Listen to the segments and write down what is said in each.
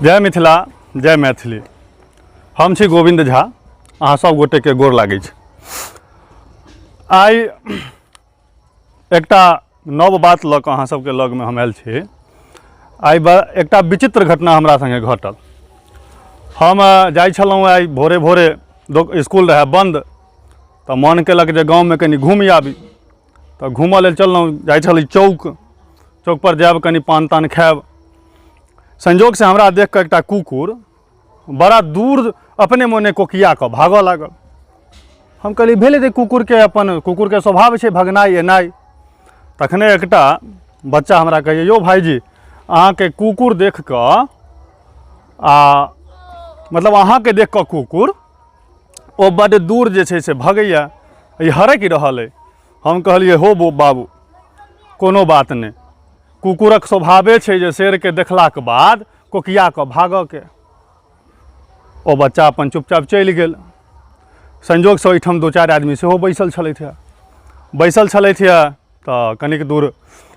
जय मिथिला जय मैथिली। हम छी गोविन्द झा, अहाँ सब गोटेके गोर लागै छी। आइ एकटा नव बात लऽ कऽ अहाँ सबके लगमे हम आयल छी। आइ एकटा विचित्र घटना हमरा सङ्गे घटल। हम जाइ छलहुँ आइ भोरे भोरे, इसकुल रहै बन्द, तऽ मन केलक जे गाँवमे कनि घुमि आबी, तऽ घूमऽ लेल चललहुँ। जाइ छली चौक, चौकपर जायब कनि पान तान खायब। संजोगसँ हमरा देख कऽ एकटा कुकुर बड़ा दूर अपने मोने कोकिया कऽ भागऽ लागल। हम कहलियै भेल हेतै कुकुरके, अपन कुकुरके स्वभाव छै भगनाइ एनाइ। तखने एकटा बच्चा हमरा कहैए, यौ भाइजी, अहाँके कुकुर देख कऽ आ मतलब अहाँके देख कऽ कुकुर ओ बड्ड दूर जे छै से भगैए, ई हरकि रहल अइ। हम कहलियै, हो बो बाबू, कोनो बात नहि, कुकुरक स्वभावे छै जे शेरके देखलाके बाद कोकिया कऽ भागऽके। ओ बच्चा अपन चुपचाप चलि गेल। संजोगसँ ओहिठाम दू चारि आदमी सेहो बैसल छलथि हँ, बैसल छलथि हँ। तऽ कनिक दूर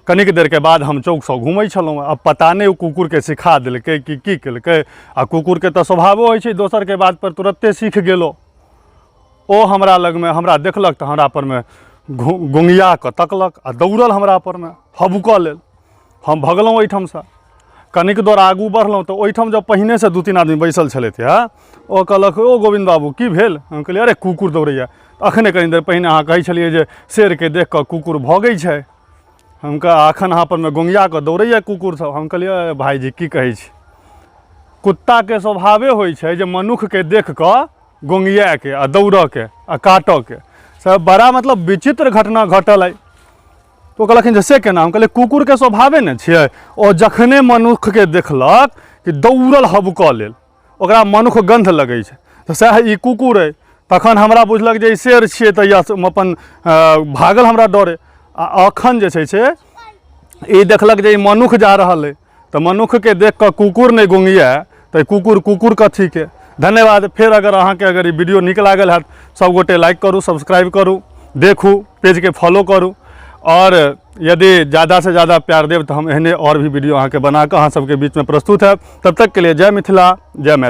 कनिक देरके बाद हम चौकसँ घुमै छलहुँ। आब पता नहि ओ कुकुरके सिखा देलकै कि की केलकै, आ कुकुरके तऽ स्वभावो होइ छै दोसरके बातपर तुरत्ते सीख गेलो। ओ हमरा लगमे हमरा देखलक तऽ हमरा परमे गोङ्गिया कऽ तकलक आ दौड़ल हमरा परमे हबुकऽ लेल। हम भगलहुँ ओहिठामसँ। कनिक दूर आगू बढ़लहुँ तऽ ओहिठाम जब पहिनेसँ दू तीन आदमी बैसल छलथि हँ, ओ कहलक, ओ गोविन्द बाबू, की भेल? हम कहलियै, अरे कुकुर दौड़ैए, अखने कनि देर पहिने अहाँ कहै छलियै जे शेरके देख कऽ कुकुर भगै छै, हम कह अखन अहाँ परमे गोङ्गिया कऽ दौड़ैए कुकुर सब। हम कहलियै, भाइजी की कहै छी, कुत्ताके स्वभावे होइ छै जे मनुखके देख कऽ गोङ्गियाके आ दौड़ऽके आ काटऽके। सब बड़ा मतलब विचित्र घटना घटल अइ। तऽ ओ कहलखिन जे से केना? हम कहलियै, कुकुरके स्वभावे ने छियै, ओ जखने मनुखके देखलक कि दौड़ल हबकऽ लेल, ओकरा मनुख गन्ध लगै छै, तऽ सएह ई कुकुर अइ। तखन हमरा बुझलक जे ई शेर छियै तऽ इएह अपन भागल हमरा डरे, आ अखन जे छै से ई देखलक जे ई मनुख जा रहल अइ, तऽ मनुखके देख कऽ कुकुर नहि गोंगिया तऽ कुकुर कुकुर कथीके। धन्यवाद। फेर अगर अहाँके अगर ई वीडियो नीक लागल हैत, सब गोटे लाइक करू, सब्सक्राइब करू, देखू, पेजके फॉलो करू, आओर यदि ज़्यादा से ज़्यादा प्यार देब तऽ हम एहने आओर भी वीडियो अहाँके बनाकऽ अहाँ सबके बीचमे प्रस्तुत हैब। तब तकके लिए जय मिथिला, जय मैथिली।